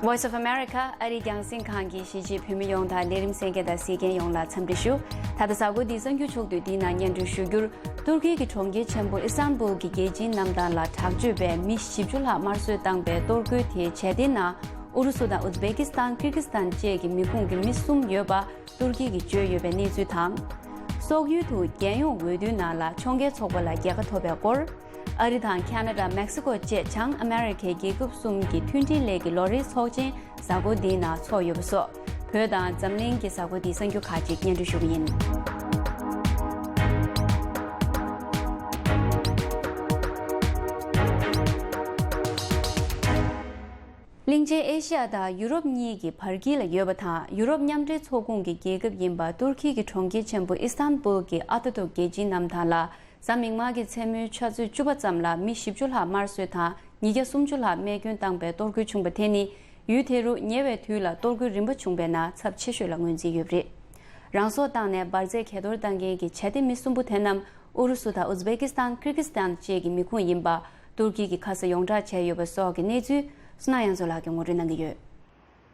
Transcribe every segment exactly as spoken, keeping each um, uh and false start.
Voice of America ཨ་རིའི་རྒྱང་སྲིང་ཁང་གི་གཞིས་བྱེས་བོད་མི་ཡོངས་དང་ལས་རིམ་གསན་མཁན་དང་གཟིགས་མཁན་ཡོངས་ལ་འཚམས་འདྲི་ཞུ། ད་ལྟ་གཟའ་འཁོར་འདིའི་གསར་འགྱུར་ཕྱོགས་བསྡུས་འདིའི་ནང་སྙན་སྒྲོན་ཞུ་རྒྱུར། ཏུར་ཀིའི་གི་གྲོང་ཁྱེར་ཆེན་པོ་ཨི་སྟན་བུལ་གྱི་རྒྱལ་སྤྱིའི་གནམ་ཐང་ལ་དྲག་སྤྱོད་པས་མི་བཞི་བཅུ་ལྷག་དམར་གསོད་བཏང་པའི་གཏོར་རྒོལ་དེའི་བྱེད་གཏེ་ནང་ཨུ་རུ་སུ་དང་ཨུ་ཛི་བེ་ཀི་སི་ཐན། ཀིར་གི་སི་ཐན་བཅས་ཀྱི་མི་ཁུངས་ཀྱི་མི་གསུམ་ཡོད་པ་ཏུར་ཀི་གིས་བརྗོད་ཡོད་པའི་གནས་ཚུལ་དང་། སོག་ཡུལ་དུ་རྒྱལ་ཡོངས་འོས་བསྡུའི་ནང་ལ་ཕྱོགས་འགལ་ཚོགས་པ་ལ་རྒྱལ་ཁ་ཐོབ་པའི་སྐོར། ཨ་རི་དང་ཁ་ན་ཌ། མེག་སི་ཀོ་བཅས་བྱང་ཨ་མེ་རི་ཁའི་རྒྱལ་ཁབ་གསུམ་གྱི་མཐུན་སྒྲིལ་སླད་ཀྱི་ལོ་རེའི་ཚོགས་ཆེན་གཟའ་འཁོར་འདིའི་ནང་འཚོགས་ཡོད་པ་སོགས། བོད་དང་འཛམ་གླིང་གི་གཟའ་འཁོར་འདིའི་གསར་འགྱུར་ཁག་ཅིག་སྙན་སྒྲོན་ཞུ་གི་ཡིན། གླིང་ཆེན་ཨེ་ཤི་ཡ་དང་ཡུ་རོབ་གཉིས་ཀྱི་བར་དཀྱིལ་ལ་ཡོད་པ་དང་། ཡུ་རོབ་མཉམ་འབྲེལ་ཚོགས་ཁོངས་ཀྱི་རྒྱལ་ཁབ་ཡིན་པ་ཏུར་ཁི་གི་གྲོང་ཁྱེར་ཆེན་པོ་ཨི་སྟན་བུལ་གྱི་ཨ་ཏ་ཐུར་རྒྱལ་སྤྱིའི་གནམ་ཐང་ལ། གཟའ་མིག་དམར་གྱི་མཚན་མོའི་ཆུ་ཚོད་བཅུ་པ་ཙམ་ལ་མི་བཞི་བཅུ་ལྷག་དམར་གསོད་དང་ཉིས་བརྒྱ་སུམ་ཅུ་ལྷག་རྨས་སྐྱོན་བཏང་པའི་གཏོར་རྒོལ་བྱུང་བ་དེ་ནི། ཡུལ་དེ་རུ་ཉེ་བའི་དུས་ལ་གཏོར་རྒོལ་རིམ་པ་བྱུང་པའི་ནང་ཚབས་ཆེ་ཤོས་ལ་ངོས་འཛིན་ཡོད་པ་རེད། རང་སྲོག་བཏང་ནས་འབར་རྫས་གས་གཏོར་བཏང་མཁན་གྱི་བྱ་དེ་མི་གསུམ་པོ་དེ་རྣམས་ཨུ་རུ་སུ་དང་ཨུ་ཛི་བེ་ཀི་སི་ཐན། ཀིར་གི་སི་ཐན་བཅས་ཀྱི་མི་ཁུངས་ཡིན་པ་ཏུར་ཀི་གིས་ཁ་གསལ་ཡོངས་བསྒྲགས་བྱས་ཡོད་པ་སོགས་ཀྱི་གནས་ཚུལ་བསོད་ནམས་དབྱངས་མཚོ་ལགས་ཀྱིས་ངོ་སྤྲོད་གནང་གི་ཡོད།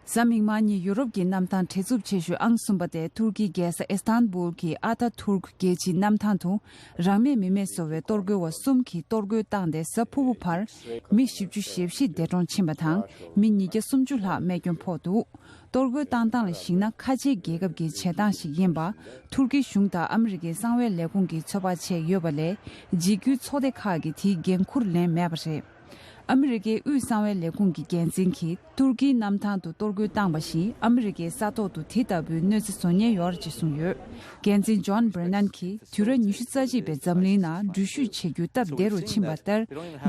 གཟའ་མིག་དམར་ཉིན་ཡུ་རོབ་ཀྱི་གནམ་ཐང་བྲེལ་འཚུབ་ཆེ་ཤོས་ཨང་གསུམ་པ་དེ་ཏུར་ཀིའི་རྒྱལ་ས་ཨི་སྟན་བུལ་གྱི་ཨ་ཏ་ཐུར་རྒྱལ་སྤྱིའི་གནམ་ཐང་དུ། རང་མེད་མི་མེད་བཟོ་བའི་གཏོར་རྒོལ་བ་གསུམ་གྱིས་གཏོར་རྒོལ་བཏང་སྟེ། གཟའ་ཕུར་བུ་བར་མི་བཞི་བཅུ་ཞེ་བཞི་འདས་གྲོངས་ཕྱིན་པ་དང་། མི་ཉིས་བརྒྱ་སུམ་ཅུ་ལྷག་རྨས་སྐྱོན་ཕོག་འདུག་གཏོར་རྒོལ་བཏང་སྟངས་ལ་གཞིགས་ན། ཁ་ཆེའི་རྒྱལ་ཁབ་ཀྱི་བྱེད་སྟངས་ཤིག་ཡིན་པ་ཏུར་ཀི་གཞུང་དང་ཨ་མི་རི་ཀའི་གསང་བའི་ལས་ཁུངས་ཀྱིས་ཚོད་དཔག་བྱས་ཡོད་པ་ལས། འཇིགས་སྐུལ་ཚོགས་སྡེ་ཁག་གིས་དེའི་འགན་འཁུར་ལེན་མེད་པ་རེད། ཨ་མི་རི་ཀའི་དབུས་གསང་བའི་ལས་ཁུངས་ཀྱི་འགན་འཛིན་གྱིས་ཏུར་ཀིའི་གནམ་ཐང་དུ་གཏོར་རྒོལ་བཏང་བ་བཞིན། ཨ་མི་རི་ཀའི་ས་ཐོག་ཏུ་དེ་ལྟ་བུའི་གནོད་འཚེ་བཟོ་ཉེན་ཡོད་རེད་ཅེས་གསུངས་ཡོད། འགན་འཛིན་ཇོན་བྷེར་ནན་གྱིས། དུས་རབས་ཉི་ཤུ་རྩ་གཅིག་པའི་འཛམ་གླིང་ནང་འགྲུལ་བཞུད་བྱེད་རྒྱུ་སྟབས་བདེ་རུ་ཕྱིན་པ་ལྟར།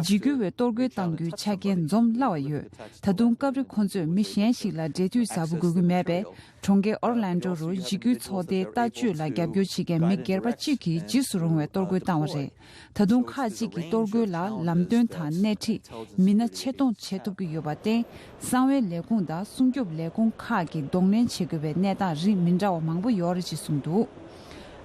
འཇིགས་སྐུལ་བའི་གཏོར་རྒོལ་གཏང་རྒྱུའི་ཆ་རྐྱེན་འཛོམས་སླ་བ་ཡོད། ད་དུང་སྐབས་རེ་ཁོ་ཚོས་མི་གཞན་ཞིག་ལ་འབྲེལ་མཐུད་ཟབ་པོ་དགོས་ཀྱི་མེད་པས། གྲོང་ཁྱེར་ཨོར་ལན་ཌོ་རུ་འཇིགས་སྐུལ་ཚོགས་སྡེའི་ལྟ་སྤྱོད་ལ་རྒྱབ་སྐྱོར་བྱེད་མཁན་མི་སྒེར་པ་གཅིག་གིས་འཇིགས་སུ་རུང་བའི་གཏོར་རྒོལ་བཏང་བ་རེད། ད་དུང་ཁག་ཅིག་གིས་གཏོར་རྒོལ་ལ་ལམ་སྟོན་དང་སྣེ་ཁྲིད། མི་སྣ་ཆེད་གཏོང་བྱེད་ཐུབ་ཀྱི་ཡོད་པར་བརྟེན། གསང་བའི་ལས་ཁུངས་དང་སྲུང་སྐྱོབ་ལས་ཁུངས་ཁག་གིས་གདོང་ལེན་བྱེད་དགོས་པའི་གནས་སྟངས་རིགས་མི་འདྲ་བ་མང་པོ་ཡོད་རེད་ཅེས་གསུངས་འདུག་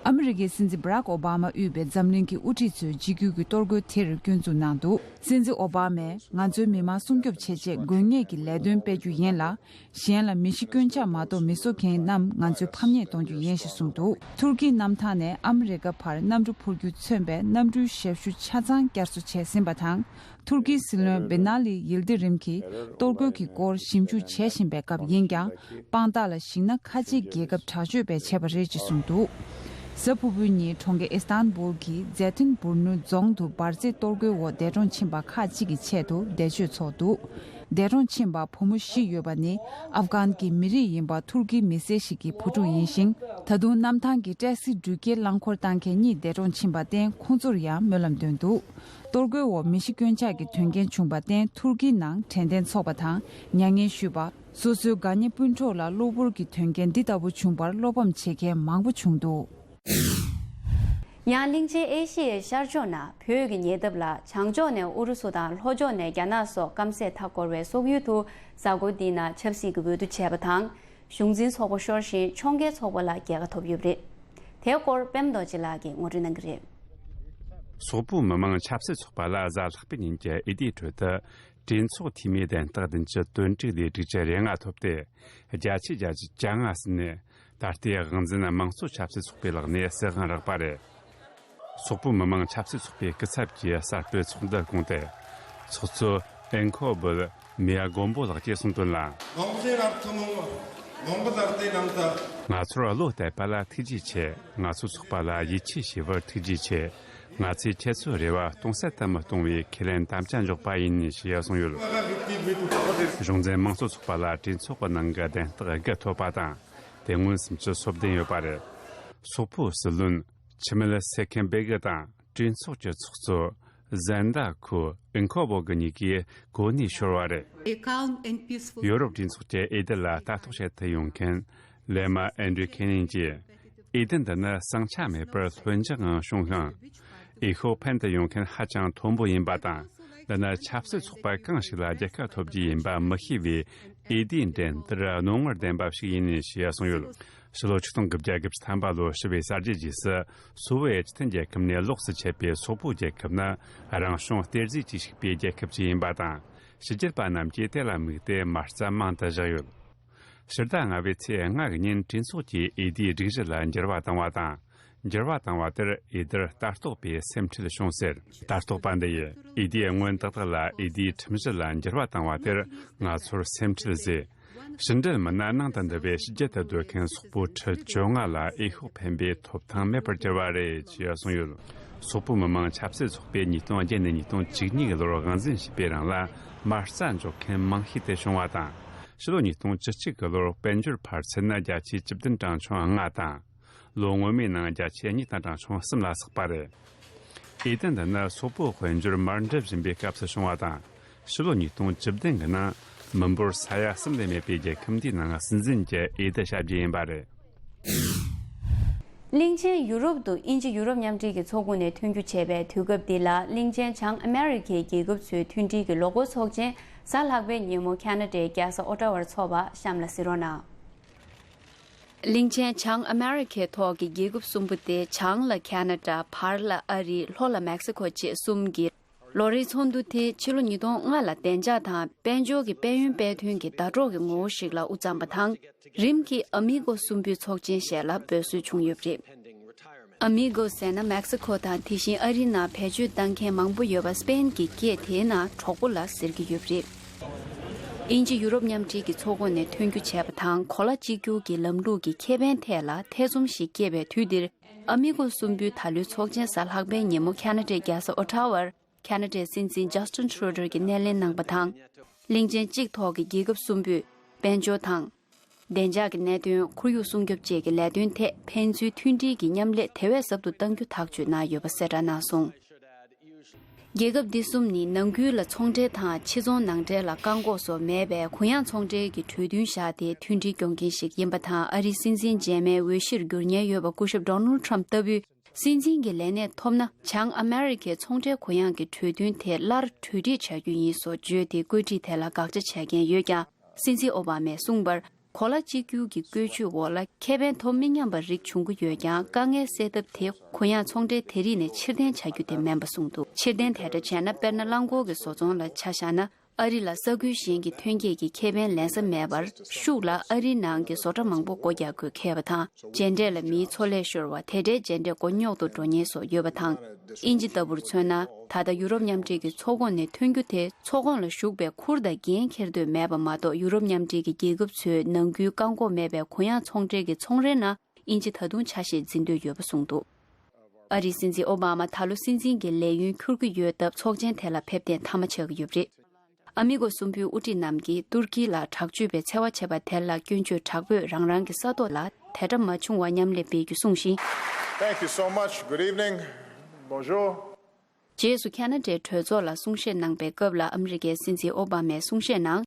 ཨ་མི་རི་ཀའི་སྲིད་འཛིན་བྷ་རག་ཨོ་བྷ་མ་དབུས་པའི་འཛམ་གླིང་གི་དབུ་ཁྲིད་ཚོས་འཇིགས་སྐུལ་གྱི་གཏོར་རྒོལ་དེར་སྐྱོན་འཛུགས་གནང་འདུག་སྲིད་འཛིན་ཨོ་བྷ་མས། ང་ཚོའི་མི་མང་སྲུང་སྐྱོབ་བྱེད་ཆེད་དགོས་ངེས་ཀྱི་ལས་དོན་སྤེལ་རྒྱུ་ཡིན་ལ། གཞན་ལ་མི་ཤི་སྐྱོན་ཆག་མ་གཏོགས་མི་བཟོ་མཁན་རྣམས་ང་ཚོས་ཕམ་ཉེས་གཏོང་རྒྱུ་ཡིན་ཞེས་གསུངས་འདུག་ཐུར་ཀིའི་གནམ་ཐང་ནས་ཨ་མི་རི་ཀ་བར་གནམ་གྲུ་འཕུར་རྒྱུ་མཚོན་པའི་གནམ་གྲུའི་ཞབས་ཞུ་ཆ་ཚང་བསྐྱར་གསོ་བྱས་ཟིན་པ་དང་། ཐུར་ཀིའི་སྲིད་བློན་བི་ན་ལི་ཡིལ་དི་རིམ་གྱིས་གཏོར་རྒོལ་གྱི་སྐོར་ཞིབ་འཇུག་བྱེད་བཞིན་པའི་སྐབས་ཡིན་ཀྱང་། དཔང་རྟགས་ལ་གཞིགས་ན། ཁ་ཆེའི་རྒྱལ་ཁབ་དྲག་སྤྱོད་པས་བྱས་པ་རེད་ཅེས་གསུངས་འདུག་གཟའ་ཕུར་བུའི་ཉིན་གྲོང་ཁྱེར་ཨི་སྟན་བུལ་གྱི་ཛེ་ཐིན་བུར་ནུ་རྫོང་དུ་འབར་རྫས་གཏོར་རྒོལ་འོག་འདས་གྲོངས་ཕྱིན་པ་ཁག་ཅིག་གི་ཆེད་དུ་འདས་མཆོད་འཚོགས་འདུག་འདས་གྲོངས་ཕྱིན་པ་བུ་མོ་བཞི་ཡོད་པ་ནི་ཨབ་གྷན་གྱི་མི་རིགས་ཡིན་པ་ཐུར་ཀིའི་མི་སེར་ཞིག་གི་བུ་ཕྲུག་ཡིན་ཞིང་། ད་དུང་གནམ་ཐང་གི་ཏྲེག་སི་འགྲུལ་སྐྱེལ་རླངས་འཁོར་བཏང་མཁན་གཉིས་འདས་གྲོངས་ཕྱིན་པར་བརྟེན། ཁོང་ཚོར་ཡང་སྨོན་ལམ་འདོན་འདུག་གཏོར་རྒོལ་འོག་མི་ཤི་སྐྱོན་ཆག་གི་དོན་རྐྱེན་བྱུང་བར་བརྟེན། ཐུར་ཀིའི་ནང་དྲན་རྟེན་འཚོགས་པ་དང་མྱ་ངན་ཞུས་པ། སོ་སོའི་དགའ་ཉེ་སྤུན་གྲོགས་ལ་གློ་བུར་གྱི་དོན་རྐྱེན་འདི་ལྟ་བུ་བྱུང་བར་བློ་ཕམ་བྱེད་མཁན་མང་པོ་བྱུང་འདུག་ཡང་གླིང་ཆེན་ཨེ་ཤི་ཡའི་ཤར་ཕྱོགས་ནང་བོད་ཀྱི་ཉེ་འདབས་ལ་བྱང་ཕྱོགས་ནས་ཨུ་རུ་སུ་དང་ལྷོ་ཕྱོགས་ནས་རྒྱ་ནག་སོགས་རྐང་རྩེད་མཐའ་བསྐོར་བའི་སོག་ཡུལ་དུ་གཟའ་འཁོར་འདིའི་ནང་ཆབ་སྲིད་ཀྱི་འོས་བསྡུ་བྱས་པ་དང་། གཞུང་འཛིན་ཚོགས་པ་ཤོར་ཞིང་ཕྱོགས་འགལ་ཚོགས་པ་ལ་རྒྱལ་ཁ་ཐོབ་ཡོད་པ་རེད། དེའི་སྐོར་པད་མ་རྡོ་རྗེ་ལགས་ཀྱིས་ངོ་སྤྲོད་གནང་གི་རེད། སོག་པོའི་མི་དམངས་ཆབ་སྲིད་ཚོགས་པ་ལ་གཟའ་ལྷག་པའི་ཉིན་གྱི་འོས་བསྡུའི་ཁྲོད་དུ། གྲོས་ཚོགས་འཐུས་མིའི་གདན་རྟགས་བདུན་ཅུ་དོན་དྲུག་ལས་དྲུག་ཅུ་རེ་ལྔ་ཐོབ་སྟེ། བརྒྱ་ཆའི་བརྒྱད་ཅུ་གྱ་ལྔ་ཟིན་ནས། ད་ལྟའི་དབང་འཛིན་དམངས་གཙོ་ཆབ་སྲིད་ཚོགས་པའི་ལག་ནས་སྲིད་དབང་རག་པ་རེད། སོག་པོའི་མི་དམངས་ཆབ་སྲིད་ཚོགས་པའི་སྐུ་ཚབ་ཀྱིས་གསར་སྤེལ་ཚོགས་འདུ་བསྐོངས་ཏེ། ཚོགས་གཙོ་ཨེན་ཁོ་བུལ་མི་ཡ་མགོན་པོ་ལགས་ཀྱིས་གསུངས་དོན་ལ། ང་ཚོར་བློ་གཏད་པ་ལ་ཐུགས་རྗེ་ཆེ། ང་ཚོའི་ཚོགས་པ་ལ་ཡིད་ཆེས་བྱས་པར་ཐུགས་རྗེ་ཆེ། ང་ཚོས་ཁྱེད་ཚོའི་རེ་བ་སྟོང་ཟད་དུ་མི་གཏོང་བའི་ཁས་ལེན་དམ་བཅའ་འཇོག་པ་ཡིན་ཞེས་གསུངས་ཡོད། གཞུང་འཛིན་དམངས་གཙོ་ཚོགས་པ་ལ་གྲོས་ཚོགས་ཀྱི་ནང་གི་གདན་རྟགས་དགུ་ཐོབ་པ་དང་། དེ་སྔོན་སུམ་ཅུ་སོ་བདུན་ཡོད་པ་རེད། སོག་པོའི་སྲིད་བློན་ཆི་མེལ་སེ་ཁེན་བེ་གི་དང་གྲོས་ཚོགས་ཀྱི་ཚོགས་གཙོ་ཟན་ད་ཁུ་ཨིན་ཁོ་བོ་གི་གཉིས་ཀས་གོ་གནས་ཤོར་བ་རེད། ཡོ་རོབ་གྲོས་ཚོགས་ཀྱི་འོས་བསྡུ་ལ་ལྟ་རྟོག་བྱེད་དུ་ཡོང་མཁན་ལེ་མ་ཨན་དྲི་ཁེ་ནིན་གྱིས། འོས་བསྡུ་འདི་ནི་ཟིང་ཆ་མེད་པར་ལྷོད་འཇགས་ངང་བྱུང་ཞིང་། འོས་ཤོག་ཕན་དུ་ཡོང་མཁན་ཧ་ཅང་མཐོན་པོ་ཡིན་པ་དང་། འདི་ནི་ཆབ་སྲིད་ཚོགས་པ་གང་ཞིག་ལ་རྒྱལ་ཁ་ཐོབ་རྒྱུ་ཡིན་པ་མི་ཤེས་པའི་འོས་བསྡུའི་འགྲན་བསྡུར་རྣོ་ངར་ལྡན་པ་ཞིག་ཡིན་ཞེས་གསུངས་ཡོད། ཕྱི་ལོ་ཆིག་སྟོང་དགུ་བརྒྱ་དགུ་བཅུ་ཐམ་པ་ལོར་ཞི་བའི་གསར་བརྗེའི་རྗེས་སུ། སོ་ཝི་ཡེ་ཏི་མཐུན་རྒྱལ་ཁབ་ནས་ལོགས་སུ་ཆད་པའི་སོག་པོ་རྒྱལ་ཁབ་ནི། རང་བྱུང་གཏེར་རྫས་ཀྱིས་ཕྱུག་པའི་རྒྱལ་ཁབ་ཅིག་ཡིན་པ་དང་། ཕྱི་རྒྱལ་པ་རྣམས་ཀྱིས་དེ་ལ་དམིགས་ཏེ་མ་རྩ་མང་དུ་བཞག་ཡོད། ཕྱི་ཟླ་ལྔ་པའི་ཚེས་ལྔ་གི་ཉིན་གྲོས་ཚོགས་ཀྱིས་འོས་བསྡུའི་སྒྲིག་གཞི་ལ་འགྱུར་བ་བཏང་བ་དང་། འགྱུར་བ་བཏང་བ་དེར་འོས་བསྡུར་ལྟ་རྟོག་པས་སེམས་ཁྲལ་བྱུང་ཟེར། ལྟ་རྟོག་པ་འདི་ཡིས་འོས་བསྡུའི་སྔོན་ཏག་ཏག་ལ་འོས་བསྡུའི་ཁྲིམས་གཞི་ལ་འགྱུར་བ་བཏང་བ་དེར་ང་ཚོར་སེམས་ཁྲལ་བཟོས། ཕྱི་འབྲེལ་མི་སྣ་ནང་དུ་འདུ་བའི་ཕྱི་རྒྱལ་དུ་སྡོད་མཁན་སོག་པོ་ཁྲི་བཅོ་ལྔ་ལ་འོས་ཤོག་འཕེན་པའི་ཐོབ་ཐང་མེད་པར་གྱུར་བ་རེད་ཅེས་གསུངས་ཡོད། སོག་པོ་མི་དམངས་ཆབ་སྲིད་ཚོགས་པས་ཉིས་སྟོང་བརྒྱད་ནས་ཉིས་སྟོང་བཅུ་གཉིས་ཀྱི་ལོར་དབང་འཛིན་བྱས་པའི་རིང་ལ་མ་རྩ་འཇོག་མཁན་མང་ཤོས་དེ་བྱུང་བ་དང་། ཕྱི་ལོ་ཉིས་སྟོང་བཅུ་གཅིག་གི་ལོར་དཔལ་འབྱོར་འཕར་ཚད་ནི་བརྒྱ་ཆའི་བཅུ་བདུན་གྲངས་ཆུང་ལྔ་དང་། ལོ་སྔོན་མའི་ནང་བརྒྱ་ཆའི་གཉིས་དང་གྲངས་ཆུང་གསུམ་ལ་སོགས་པ་རེད། འོས་བསྡུ་འདི་ནི་སོག་པོའི་དཔལ་འབྱོར་མར་འགྲིབ་བཞིན་པའི་སྐབས་སུ་བྱུང་བ་དང་། ཕྱི་ལོ་ཉིས་སྟོང་བཅུ་བདུན་གྱི་ནང་མི་འབོར་ས་ཡ་གསུམ་ལས་མེད་པའི་རྒྱལ་ཁབ་འདིའི་ནང་སྲིད་འཛིན་གྱི་འོས་བསྡུ་བྱ་རྒྱུ་ཡིན་པ་རེད། གླིང་ཆེན་ཡུ་རོབ་ཏུ་དབྱིན་ཇི་ཡུ་རོབ་མཉམ་འབྲེལ་གྱི་ཚོགས་ཁོངས་ནས་ཐོན་རྒྱུ་བྱས་པའི་དུས་སྐབས་འདི་ལ། གླིང་ཆེན་བྱང་ཨ་མེ་རི་ཁའི་རྒྱལ་ཁབ་ཚོའི་མཐུན་སྒྲིལ་གྱི་ལོ་འཁོར་ཚོགས་ཆེན་གཟའ་ལྷག་པའི་ཉིན་མོ་ཁ་ན་ཌའི་རྒྱལ་ས་ཨོ་ཊ་ཝར་འཚོགས་པ་གཤམ་ལ་གཟིགས་རོགས་གནང་། གླིང་ཆེན་བྱང་ཨ་མེ་རི་ཁའི་ཐོག་གི་རྒྱལ་ཁབ་གསུམ་པོ་དེ། བྱང་ལ་ཁ་ན་ཌ། བར་ལ་ཨ་རི། ལྷོ་ལ་མེག་སི་ཁོ་བཅས་གསུམ་གྱི་ལོ་རེའི་ཚོགས་འདུ་དེ་ཕྱི་ལོ་ཉིས་སྟོང་ལྔ་ལ་བདེ་འཇགས་དང་དཔལ་འབྱོར་གྱི་དཔལ་ཡོན་སྤེལ་ཐོན་གྱི་ཟླ་གྲོགས་ཀྱི་ངོ་བོ་ཞིག་ལ་དབུ་བརྩམས་པ་དང་། རིམ་གྱིས་ཨ་མི་གོ་གསུམ་པོའི་ཚོགས་ཆེན་ཞེས་ལ་འབོད་སྲོལ་བྱུང་ཡོད་པ་རེད། ཨ་མི་གོ་ཟེར་ན་མེག་སི་ཁོ་དང་དེ་བཞིན་ཨ་རིའི་ནང་བེད་སྤྱོད་བཏང་མཁན་མང་པོ་ཡོད་པ་སྤེན་གྱི་སྐད་དེའི་ནང་གྲོགས་པོ་ལ་ཟེར་གྱི་ཡོད་པ་རེད། དབྱིན་ཇི་ཡུ་རོབ་མཉམ་འབྲེལ་གྱི་ཚོགས་ཁོངས་ནས་ཐོན་རྒྱུ་བྱས་པ་དང་། གོ་ལ་གཅིག་གྱུར་གྱི་ལམ་ལུགས་ཀྱི་ཁེ་ཕན་ཐད་ལ་ཐེ་ཚོམ་ཞིག་སྐྱེས་པའི་དུས་འདིར། ཨ་མི་གོ་གསུམ་པོའི་ད་ལོའི་ཚོགས་ཆེན་གཟའ་ལྷག་པའི་ཉིན་མོ་ཁ་ན་ཌའི་རྒྱལ་ས་ཨོ་ཊ་ཝར་ཁ་ན་ཌའི་སྲིད་འཛིན་ཇཱ་སྟིན་ཁྲུ་ཌོ་གིས་སྣེ་ལེན་གནང་པ་དང་། གླིང་ཆེན་གཅིག་ཐོག་གི་རྒྱལ་ཁབ་གསུམ་པོས་དཔལ་འབྱོར་དང་། བདེ་འཇགས་ཀྱི་གནད་དོན། ཁོར་ཡུག་སྲུང་སྐྱོབ་བཅས་ཀྱི་ལས་དོན་ཐད་ཕན་ཚུན་མཐུན་སྒྲིལ་གྱི་མཉམ་ལས་དེ་བས་ཟབ་ཏུ་གཏང་རྒྱུ་ཐག་གཅོད་གནང་ཡོད་པ་གསལ་བསྒྲགས་གནང་སོང་། རྒྱལ་ཁབ་འདི་གསུམ་ནི་ནང་ཁུལ་ལ་ཚོང་འབྲེལ་དང་ཕྱི་ཚོང་ནང་འབྲེལ་ལ་བཀག་འགོག་སོགས་མེད་པའི་གུ་ཡངས་ཚོང་འབྲེལ་གྱི་གྲོས་མཐུན་བཞག་སྟེ་མཐུན་སྒྲིལ་སྐྱོང་མཁན་ཞིག་ཡིན་པ་དང་། ཨ་རིའི་སྲིད་འཛིན་རྗེས་མའི་འོས་གཞིར་འགྱུར་ཉེན་ཡོད་པ་སྐུ་ཞབས་ཌོ་ནལ་ཌི་ཊརམ་ཕི་ལྟ་བུས་སྲིད་འཛིན་གྱི་ལས་གནས་ཐོབ་ན། བྱང་ཨ་མེ་རི་ཁའི་ཚོང་འབྲེལ་གུ་ཡངས་ཀྱི་གྲོས་མཐུན་དེ་སླར་གྲོས་སྒྲིག་བྱ་རྒྱུ་ཡིན་སོགས་བརྗོད་དེ། བཀོད་སྒྲིག་དེ་ལ་དགག་བྱ་བྱས་མཁན་ཡོད་ཀྱང་། སྲིད་འཛིན་ཨོ་བྷ་མས་གསུངས་པར། གོ་ལ་གཅིག་གྱུར་གྱི་བཀོད་ཇུས་འོག་ལ་ཁེ་ཕན་ཐོབ་མི་ཉམས་པ་རིགས་བྱུང་གི་ཡོད་ཀྱང་། དཀའ་ངལ་སེལ་ཐབས་དེ་གུ་ཡངས་ཚོང་འབྲེལ་དེ་རིགས་ནས་ཕྱིར་འཐེན་བྱ་རྒྱུ་དེ་མིན་པ་གསུངས་འདུག་ཕྱིར་འཐེན་དེ་འདྲ་བྱས་ན། དཔེར་ན། རླངས་འཁོར་གྱི་བཟོ་ཚོང་ལ་ཆ་བཞག་ན། ཨ་རི་ལ་ས་ཁུལ་གཞན་གྱི་ཐོན་སྐྱེད་ཀྱི་ཁེ་ཕན་ལེན་ས་མེད་པར། ཤུགས་ལ་ཨ་རིའི་ནང་གི་བཟོ་གྲྭ་མང་པོ་སྒོ་རྒྱག་དགོས་ཁེལ་བ་དང་། མཇལ་འཕྲད་ལ་མིའི་འཚོ་ལས་ཤོར་བ། དེ་འདྲའི་མཇལ་འཕྲད་མགོ་རྙོག་ཏུ་འགྲོ་ཉེན་སོགས་ཡོད་པ་དང་། དབྱིན་ཇི་ལྟ་བུར་མཚོན་ན། ད་ལྟ་ཡུ་རོབ་མཉམ་འབྲེལ་གྱི་ཚོགས་ཁོངས་ནས་ཐོན་རྒྱུ་དེ། ཚོགས་ཁོངས་ལ་ཞུགས་པའི་ཁུར་དང་འགན་འཁྱེར་འདོད་མེད་པ་མ་གཏོགས། ཡུ་རོབ་མཉམ་འབྲེལ་གྱི་རྒྱལ་ཁབ་ཚོས་ནང་ཁུལ་བཀག་འགོག་མེད་པའི་གུ་ཡངས་ཚོང་འབྲེལ་གྱི་ཚོང་རའི་ནང་དབྱིན་ཇི་ད་དུང་ཆ་ཤས་འཛིན་འདོད་ཡོད་པ་གསུངས་འདུག་ཨ་རིའི་སྲིད་འཛིན་ཨོ་བྷ་མ་ད་ལོ་སྲིད་འཛིན་གྱི་ལས་ཡུན་འཁྱོལ་གྱི་ཡོད་སྟབས། ཚོགས་ཆེན་དེ་ལ་ཕེབས་གཏན་མཐའ་མ་ཆགས་ཀྱི་ཡོད་པ་རེད། ཨ་མི་གོ་གསུམ་པོའི་དབུ་ཁྲིད་རྣམས་ཀྱིས་ཏུར་ཀི་ལ་དྲག་སྤྱོད་པའི་འཚེ་བ་བྱས་པ་དེ་ལ་སྐྱོན་བརྗོད་དྲག་པོས་རང་རང་གི་ས་ཐོག་ལ་དེ་འདྲ་མ་བྱུང་བ་མཉམ་ལས་འབད་རྒྱུ་གསུངས་ཤིང་། Thank you so much. Good evening. Bonjour. རྗེས་སུ་ཁ་ན་ཌའི་གྲོས་ཚོགས་ལ་གསུང་བཤད་གནང་པའི་སྐབས་ལ། ཨ་མི་རི་ཀའི་སྲིད་འཛིན་ཨོ་བྷ་མས་གསུང་བཤད་ནང་།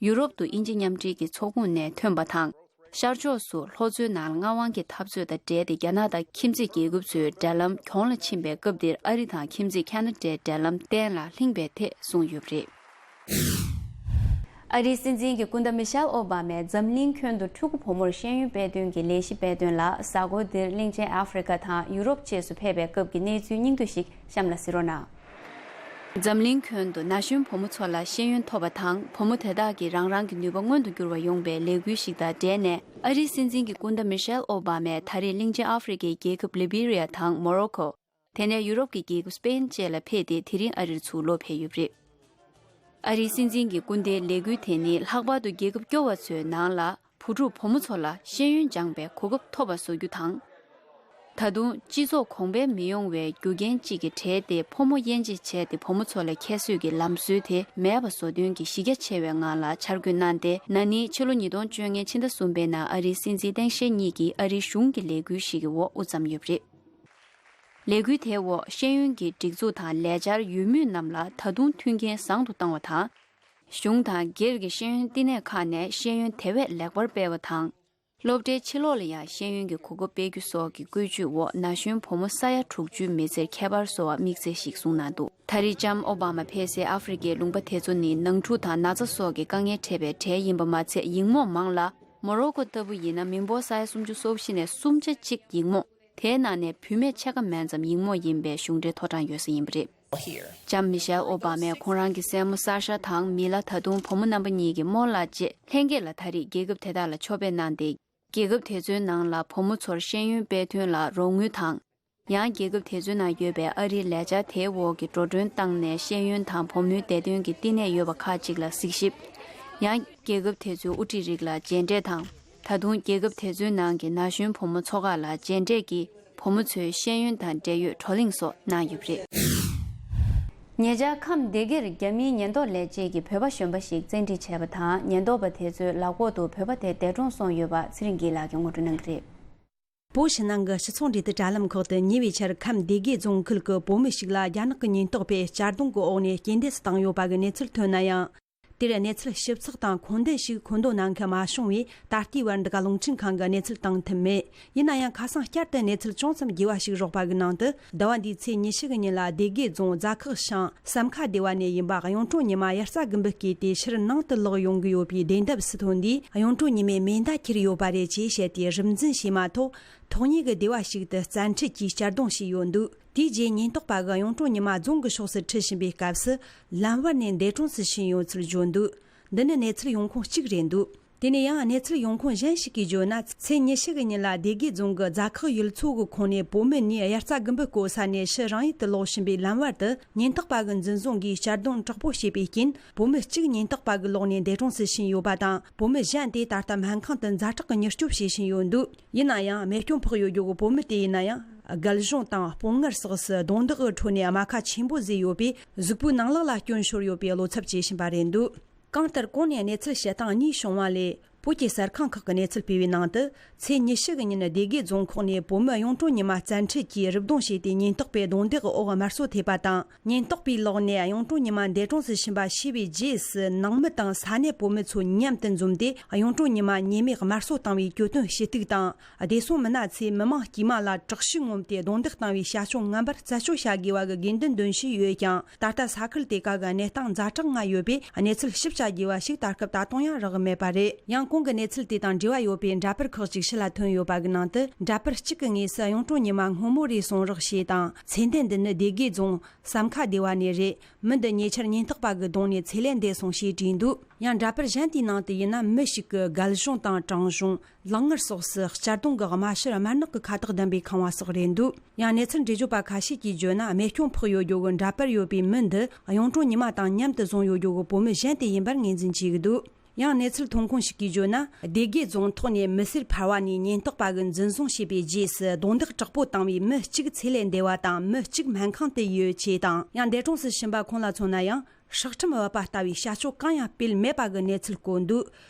ཡུ་རོབ་ཏུ་དབྱིན་ཇི་མཉམ་འབྲེལ་གྱི་ཚོགས་ཁོངས་ནས་ཐོན་པ་དང་། ཤར་ཕྱོགས་སུ་ལྷོ་མཚོའི་ནང་མངའ་དབང་གི་འཐབ་རྩོད་དང་འབྲེལ་ཏེ། རྒྱ་ནག་དང་ཁྱིམ་མཚེས་རྒྱལ་ཁབ་ཚོའི་འབྲེལ་ལམ་གྱོང་ལ་ཕྱིན་པའི་སྐབས་འདིར། ཨ་རི་དང་ཁྱིམ་མཚེས་ཁ་ན་ཌའི་འབྲེལ་ལམ་གཏན་ལ་ལྷིང་བའི་ཐད་གསུངས་ཡོད་པ་རེད། ཨ་རིའི་སྲིད་འཛིན་གྱི་སྐུ་ཟླ་མི་ཤེལ་ཨོ་བྷ་མས་འཛམ་གླིང་ཁྱོན་དུ་ཕྲུ་གུ་བུ་མོར་ཤེས་ཡོན་སྤེལ་དོན་གྱི་ལས་གཞི་སྤེལ་དོན་ལ། གཟའ་འཁོར་འདིར་གླིང་ཆེན་ཨ་ཧྥེ་རི་ཁ་དང་ཡུ་རོབ་བཅས་སུ་ཕེབས་པའི་སྐབས་ཀྱི་གནས་ཚུལ་སྙིང་བསྡུས་ཤིག་གཤམ་ལ་གཟིགས་རོགས་གནང་། འཛམ་གླིང་ཁྱོན་དུ་ན་གཞོན་བུ་མོ་ཚོ་ལ་ཤེས་ཡོན་ཐོབ་པ་དང་། བུ་མོ་དེ་དག་གིས་རང་རང་གི་ནུས་པ་མངོན་དུ་འགྱུར་བ་ཡོང་བའི་ལས་འགུལ་ཞིག་དང་འབྲེལ་ནས། ཨ་རིའི་སྲིད་འཛིན་གྱི་སྐུ་ཟླ་མི་ཤེལ་ཨོ་བྷ་མས་ད་རེས་གླིང་ཆེན་ཨ་ཧྥེ་རི་ཁའི་རྒྱལ་ཁབ་ལི་བི་རི་ཡ་དང་མོ་རོ་ཁོ། དེ་ནས་ཡུ་རོབ་ཀྱི་རྒྱལ་ཁབ་སྤེན་བཅས་ལ་ཕེབས་ཏེ། དེ་རིང་ཨ་རིར་ཚུར་ལོག་ཕེབས་ཡོད་པ་རེད། ཨ་རིའི་སྲིད་འཛིན་གྱི་སྐུ་ཟླའི་ལས་འགུལ་དེ་ནི། ལྷག་པར་དུ་རྒྱལ་ཁབ་སྐྱོ་བ་ཚོའི་ནང་ལ་བུ་ཕྲུག་བུ་མོ་ཚོ་ལ་ཤེས་ཡོན་སྦྱངས་པའི་གོ་སྐབས་ཐོབ་པ་བཟོ་རྒྱུ་དང་། ད་དུང་སྤྱི་ཚོགས་གོང་འཕེལ་མི་ཡོང་བའི་རྒྱུ་རྐྱེན་གཅིག་གིས་བྲེལ་ཏེ། ཕོ་མོ་དབྱེ་འབྱེད་བྱས་ཏེ། བུ་མོ་ཚོ་ལ་ཁྱད་གསོད་ཀྱི་ལམ་སྲོལ་དེ་མེད་པ་བཟོ་དོན་གྱི་གཞི་རྒྱ་ཆེ་བའི་ངང་ལ་འཆར་འགོད་གནང་སྟེ། ན་ནིང་ཕྱི་ལོ་ཉིས་སྟོང་བཅོ་ལྔའི་ཕྱི་ཟླ་གསུམ་པའི་ནང་ཨ་རིའི་སྲིད་འཛིན་སྟངས་དཔྱལ་གཉིས་ཀྱིས་ཨ་རིའི་གཞུང་གི་ལས་འགུལ་ཞིག་གི་འོག་དབུ་བརྩམས་ཡོད་པ་རེད། ལས་འགུལ་དེའི་འོག་ཤེས་ཡོན་གྱི་སྒྲིག་འཛུགས་དང་ལས་འཆར་ཡོད་མུས་རྣམས་ལ་ད་དུང་མཐུན་རྐྱེན་བཟང་དུ་གཏོང་བ་དང་། གཞུང་དང་སྒེར་གྱི་ཤེས་ཡོན་བསྟི་གནས་ཁག་ནས་ཤེས་ཡོན་དེ་བས་ལེགས་པར་སྤེལ་བ་དང་། སློབ་གྲྭའི་ཕྱི་ལོགས་ལ་ཡང་ཤེས་ཡོན་གྱི་གོ་སྐབས་སྤེལ་རྒྱུ་སོགས་ཀྱི་བཀོད་ཇུས་འོག་ན་གཞོན་བུ་མོ་ས་ཡ་དྲུག་ཅུའི་མི་ཚེར་ཁྱད་པར་བཟོ་བ་དམིགས་བསལ་ཞིག་བཟུང་གནང་འདུག་ད་རེས་ལྕམ་ཨོ་བྷ་མ་ཕེབས་སའི་ཨ་ཧྥེ་རི་ཁའི་ལུང་པ་དེ་ཚོ་ནི་ནང་འཁྲུག་དང་ན་ཚ་སོགས་ཀྱི་དཀའ་ངལ་འཕྲད་པའི་གྲས་ཡིན་པ་མ་ཚད། ཡིག་རྨོངས་མང་ལ། མོ་རོ་ཀོ་ལྟ་བུ་ཡིན་ན་མི་འབོར་ས་ཡ་སུམ་ཅུ་སོ་བཞི་ནས་སུམ་ཆ་གཅིག་ཡིག་རྨོངས། དེའི་ནང་ནས་བུད་མེད་ཕྱེད་ཀ་མན་ཙམ་ཡིག་རྨོངས་ཡིན་པའི་གཞུང་འབྲེལ་ཐོ་བཀྲག་ཡོད་ས་ཡིན་པ་རེད། ལྕམ་མི་ཤེལ་ཨོ་བྷ་མས་ཁོང་རང་གི་སྲས་མོ་ས་ཤ་དང་མི་ལ། ད་དུང་བུ་མོ་རྣམ་པ་གཉིས་ཀྱི་རྨོ་ལགས་བཅས་ལྷན་རྒྱས་ལ་ད་རེས་རྒྱལ་ཁབ་དེ་དག་ལ་ཕྱོགས་ཕེབས་གནང་སྟེ། རྒྱལ་ཁབ་དེ་ཚོའི་ནང་ལ་བུ་མོ་ཚོར་ཤེས་ཡོན་སྤེལ་དོན་ལ་རོགས་དངུལ་དང་། ཡང་རྒྱལ་ཁབ་དེ་ཚོའི་ནང་ཡོད་པའི་ཨ་རིའི་ལས་འཆར་དེའི་འོག་གི་འགྲོ་གྲོན་བཏང་ནས་ཤེས་ཡོན་དང་བུ་མོའི་བདེ་དོན་གྱི་བསྟི་གནས་ཡོད་པ་ཁག་ཅིག་ལ་གཟིགས་ཞིབ། ཡང་རྒྱལ་ཁབ་དེ་ཚོའི་དབུ་ཁྲིད་རིགས་ལ་མཇལ་འཕྲད་དང་། ད་དུང་རྒྱལ་ཁབ་དེ་ཚོའི་ནང་གི་ན་གཞོན་བུ་མོ་ཚོ་ཁག་ལ་མཇལ་འཕྲད་ཀྱིས་བུ་མོ་ཚོའི་ཤེས་ཡོན་དང་འབྲེལ་ཡོད་བགྲོ་གླེང་སོགས་གནང་ཡོད་པ་རེད། ཉེ་ཆར་ཁམས་སྡེ་དགེར་རྒྱ་མིའི་ཉེན་རྟོག་ལས་བྱེད་ཀྱིས་བོད་པ་གཞོན་པ་ཞིག་བཙན་ཁྲིད་བྱས་པ་དང་། ཉེན་རྟོག་པ་དེ་ཚོའི་ལག་འོག་ཏུ་བོད་པ་དེ་འདས་གྲོངས་སོང་ཡོད་པ་ཚེ་རིང་སྐྱིད་ལགས་ཀྱིས་ངོ་སྤྲོད་གནང་གི་རེད། བོད་ཕྱི་ནང་གི་སྤྱི་ཚོགས་འབྲེལ་མཐུད་དྲ་ལམ་ཁག་ཏུ་ཉེ་བའི་ཆར་ཁམས་སྡེ་དགེ་རྫོང་ཁུལ་གྱི་བོད་མི་ཞིག་ལ་རྒྱ་ནག་གི་ཉེན་རྟོག་པས་གཅར་རྡུང་གི་འོག་ནས་རྐྱེན་འདས་སུ་བཏང་ཡོད་པ་གི་གནས་ཚུལ་ཐོན་ན་ཡང་། དེར་གནས་ཚུལ་ཞིབ་ཚགས་དང་མཁོ་འདོན་ཞིག་མཁོ་འདོན་གནང་མཁན་མ་བྱུང་བས། ད་ལྟའི་བར་འདི་ག་རླུང་འཕྲིན་ཁང་གིས་གནས་ཚུལ་བཏང་ཐུབ་མེད། ཡིན་ན་ཡང་ཁ་སང་བསྐྱར་དུ་གནས་ཚུལ་ཅུང་ཙམ་རྒྱས་པ་ཞིག་རག་པ་གི་ནང་དུ། ཟླ་བ་འདིའི་ཚེས་ཉི་ཤུ་གི་ཉིན་ལ་སྡེ་དགེ་རྫོང་རྫ་ཁག་ཤང་བསམ་ཁ་སྡེ་བ་ནས་ཡིན་པ་གཡུང་དྲུང་ཉི་མ་དབྱར་རྩྭ་དགུན་འབུ་སྐྱེས་ཏེ་ཕྱིར་ནང་དུ་ལོག་ཡོང་གི་ཡོད་པའི་བདེན་རྟགས་སུ་ཐོན་དུས། གཡུང་དྲུང་ཉི་མའི་མེ་མདའ་ཁྱེར་ཡོད་པ་རེད་ཅེས་བཤད་དེ་རིམ་འཛིན་བྱས་མ་ཐག་ཐོག་ཉེ་གི་སྡེ་བ་ཞིག་ཏུ་བཙན་ཁྲིད་ཀྱིས་གཅར་རྡུང་བྱས་ཡོད་འདུག་དེའི་རྗེས་ཉེན་རྟོག་པ་གིས་གཡུང་དྲུང་ཉི་མ་རྫོང་གི་ཕྱོགས་སུ་ཁྲིད་བཞིན་པའི་སྐབས་སུ་ལམ་བར་ནས་འདས་གྲོངས་སུ་ཕྱིན་ཡོད་ཚུལ་བརྗོད་འདུག་འདི་ནི་གནས་ཚུལ་ཡོང་ཁུངས་གཅིག་རེད་འདུག་དེ་ནས་ཡང་གནས་ཚུལ་ཡོང་ཁུངས་གཞན་ཞིག་གིས་བརྗོད་ན། ཚེས་ཉི་ཤུ་གི་ཉིན་ལ་སྡེ་དགེ་རྫོང་གི་རྫ་ཁག་ཡུལ་ཚོ་གི་ཁོངས་ནས་བོད་མི་གཉིས་དབྱར་རྩྭ་དགུན་འབུ་བརྐོ་ས་ནས་ཕྱིར་རང་ཡུལ་དུ་ལོག་བཞིན་པའི་ལམ་བར་དུ། ཉེན་རྟོག་པ་གི་འཛིན་བཟུང་གིས་གཅར་རྡུང་དྲག་པོ་བྱས་པའི་རྐྱེན། བོད་མི་གཅིག་ཉེན་རྟོག་པ་གི་ལོག་ནས་འདས་གྲོངས་སུ་ཕྱིན་ཡོད་པ་དང་། བོད་མི་གཞན་དེ་ད་ལྟ་སྨན་ཁང་དུ་ཛ་དྲག་གི་གཉེར་སྐྱོབ་བྱེད་བཞིན་ཡོད་འདུག་ཡིན་ན་ཡང་རྨས་སྐྱོན་ཕོག་ཡོད་རྒྱུ་གི་བོད་མི་དེ་ཡིན་ན་ཡང་། རྒལ་གཞུང་དང་སྤོ་ངར་སོགས་སུ་རྡུང་རྡེག་གི་ཁྲོད་ནས་རྨ་ཁ་ཆེན་པོ་བཟོས་ཡོད་པས། གཟུགས་པོའི་ནང་ལོགས་ལ་སྐྱོན་ཤོར་ཡོད་པའི་བློ་འཚབ་བྱེད་བཞིན་པ་རེད་འདུག་གང་ལྟར། གོང་ནས་གནས་ཚུལ་བཤད་སྟངས་གཉིས་བྱུང་བ་ལས། བོད་ཀྱི་གསར་ཁང་ཁག་གི་གནས་ཚུལ་སྤེལ་བའི་ནང་དུ། ཚེས་ཉི་ཤུ་གི་ཉིན་སྡེ་དགེ་རྫོང་ཁག་ནས་བོད་མི་གཡུང་དྲུང་ཉི་མ་བཙན་ཁྲིད་ཀྱིས་རུབ་རྡུང་བྱས་ཏེ། ཉེན་རྟོག་པའི་རྡུང་རྡེག་གི་འོག་དམར་གསོད་ཐེབས་པ་དང་། ཉེན་རྟོག་པའི་ལག་ནས་གཡུང་དྲུང་ཉི་མ་འདས་གྲོངས་སུ་ཕྱིན་པ་ཤེས་པའི་རྗེས་སུ། ནང་མི་དང་ས་གནས་བོད་མི་ཚོ་མཉམ་དུ་འཛོམས་ཏེ། གཡུང་དྲུང་ཉི་མ་ཉེས་མེད་དམར་གསོད་བཏང་བའི་གྱོད་དོན་ཞུ་གཏུག་དང་། བདེ་སྲུང་མི་སྣ་ཚོས་མི་མང་དཀྱུས་མ་ལ་དྲག་ཤུགས་ངོམས་ཏེ། རྡུང་རྡེག་བཏང་བའི་བྱ་སྤྱོད་ངན་པར་རྩད་གཅོད་བྱ་དགོས་པ་གི་དགོས་འདུན་འདོན་བཞིན་ཡོད་ཀྱང་། ད་ལྟ་ས་ཁུལ་དེ་ག་གི་གནས་སྟངས་ཛ་དྲག་ང་ཡོད་པས། གནས་ཚུལ་ཞིབ་ཆ་རྒྱས་པ་ཞིག་ད་སྐབས་ད་དུང་ཡང་རག་མེད་པ་རེད། ཡང་གོང་གི་གནས་ཚུལ་དེ་དང་འབྲེལ་བ་ཡོད་པའི་འདྲ་པར་ཁག་ཅིག་ཕྱི་ལ་ཐོན་ཡོད་པ་གི་ནང་དུ། འདྲ་པར་གཅིག་གི་ངོས་སུ་གཡུང་དྲུང་ཉི་མ་སྔོན་མོ་རེད་གསུངས་རོགས་ཞེས་དང་། མཚན་ལྡན་འདི་ནི་སྡེ་དགེ་རྫོང་བསམ་ཁ་སྡེ་བ་ནས་རེད། མི་འདི་ཉེ་ཆར་ཉེན་རྟོག་པ་གིས་བརྡུངས་ནས་ཚེ་ལས་འདས་སོང་ཞེས་བྲིས་འདུག་ཡང་འདྲ་པར་གཞན་དེའི་ནང་དུ་ཡིན་ན། མི་ཞིག་གིས་རྒལ་གཞུང་དང་བྲང་གཞུང་། ལག་ངར་སོགས་སུ་གཅར་རྡུང་གི་དམར་ཕྱིར་དམར་ནག་གི་ཁ་བཏགས་ལྡན་པའི་ཁང་བ་སོགས་རེད་འདུག་ཡང་གནས་ཚུལ་འགྲེལ་བརྗོད་པ་ཁ་ཤས་ཀྱིས་བརྗོད་ན། རྨས་སྐྱོན་ཕོག་ཡོད་རྒྱུ་གི་འདྲ་པར་ཡོད་པའི་མི་འདི་གཡུང་དྲུང་ཉི་མ་དང་མཉམ་དུ་བཟུང་ཡོད་རྒྱུ་གི་བོད་མི་གཞན་དེ་ཡིན་པར་ངོས་འཛིན་བྱེད་ཀྱི་འདུག་ཡང་གནས་ཚུལ་ཐོན་ཁུངས་ཤིག་གིས་བརྗོད་ན། སྡེ་དགེ་རྫོང་ཐོག་ནས་མི་སེར་ཕལ་བ་ནས་ཉེན་རྟོག་པ་གིས་འཛིན་བཟུང་བྱས་པའི་རྗེས་སུ། རྡུང་རྡེག་དྲག་པོ་བཏང་བའི་མི་གཅིག་ཚེ་ལས་འདས་པ་དང་། མི་གཅིག་སྨན་ཁང་དུ་ཡོད་ཅེས་དང་། ཡང་འདས་གྲོངས་སུ་ཕྱིན་པ་ཁོང་ལ་མཚོན་ན་ཡང་། སྲོག་ཁྲིམས་བབས་པ་ལྟ་བུའི་བྱ་སྤྱོད་གང་ཡང་སྤེལ་མེད་པ་གི་གནས་ཚུལ་བཀོད་འདུག་